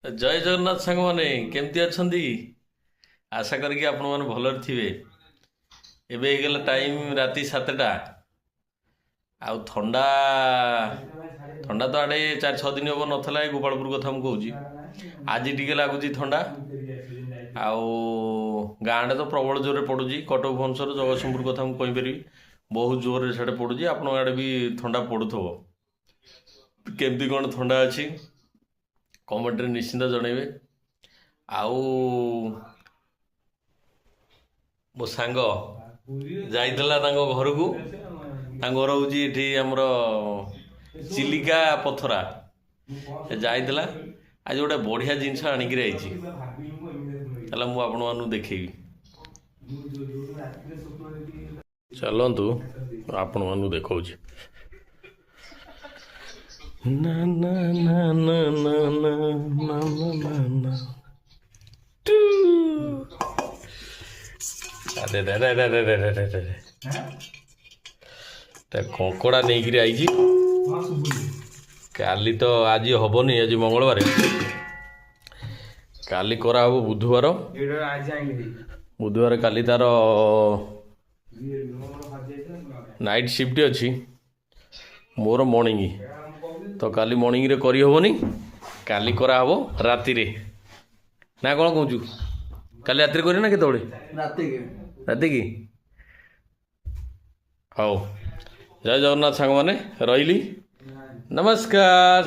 ଜୟ ଜଗନ୍ନାଥ ସାଙ୍ଗମାନେ, କେମିତି ଅଛନ୍ତି? ଆଶା କରିକି ଆପଣମାନେ ଭଲରେ ଥିବେ। ଏବେ ହେଇଗଲା ଟାଇମ୍ ରାତି 7ଟା। ଆଉ ଥଣ୍ଡା ଥଣ୍ଡା ତ ଆଡ଼େ 4-6 ଦିନ ହେବ ନଥିଲା। ଏ ଗୋପାଳପୁର କଥା ମୁଁ କହୁଛି। ଆଜି ଟିକେ ଲାଗୁଛି ଥଣ୍ଡା। ଆଉ ଗାଁ ଆଡ଼େ ତ ପ୍ରବଳ ଜୋରରେ ପଡ଼ୁଛି। କଟକ, ଭୁବନେଶ୍ୱର, ଜଗତସିଂହପୁର କଥା ମୁଁ କହିପାରିବି, ବହୁତ ଜୋରରେ ସିଆଡ଼େ ପଡ଼ୁଛି। ଆପଣଙ୍କ ଆଡ଼େ ବି ଥଣ୍ଡା ପଡ଼ୁଥିବ। କେମିତି କ'ଣ ଥଣ୍ଡା ଅଛି, କମେଣ୍ଟରେ ନିଶ୍ଚିନ୍ତ ଜଣେଇବେ। ଆଉ ମୋ ସାଙ୍ଗ ଯାଇଥିଲା ତାଙ୍କ ଘରକୁ। ତାଙ୍କ ଘର ହେଉଛି ଏଠି ଆମର ଚିଲିକା ପଥରା। ସେ ଯାଇଥିଲା, ଆଜି ଗୋଟେ ବଢ଼ିଆ ଜିନିଷ ଆଣିକିରି ଆଇଛି। ତାହେଲେ ମୁଁ ଆପଣମାନଙ୍କୁ ଦେଖେଇବି। ଚାଲନ୍ତୁ, ଆପଣମାନଙ୍କୁ ଦେଖାଉଛି। ନା ନା ନା ନା ନା ନା ନା ନା ନା ନା ଟୁ। ଆରେ ରେ ରେ ରେ ରେ ରେ ରେ ରେ ରେ, ତା କଙ୍କଡ଼ା ନେଇକିରି ଆଇଛି। କାଲି ତ ଆଜି ହବନି, ଆଜି ମଙ୍ଗଳବାର, କାଲି କରାହବ ବୁଧବାର। ବୁଧବାର କାଲି ତାର ନାଇଟ୍ ସିଫ୍ଟ ଅଛି, ମୋର ମର୍ଣ୍ଣିଂ। ତ କାଲି ମର୍ଣ୍ଣିଂରେ କରିହେବନି, କାଲି କରାହବ ରାତିରେ। ନା କ'ଣ କହୁଛୁ? କାଲି ରାତିରେ କରିବେ ନା କେତେବେଳେ? ରାତିକି। ରାତିକି। ହଉ, ଜୟ ଜଗନ୍ନାଥ ସାଙ୍ଗମାନେ, ରହିଲି, ନମସ୍କାର।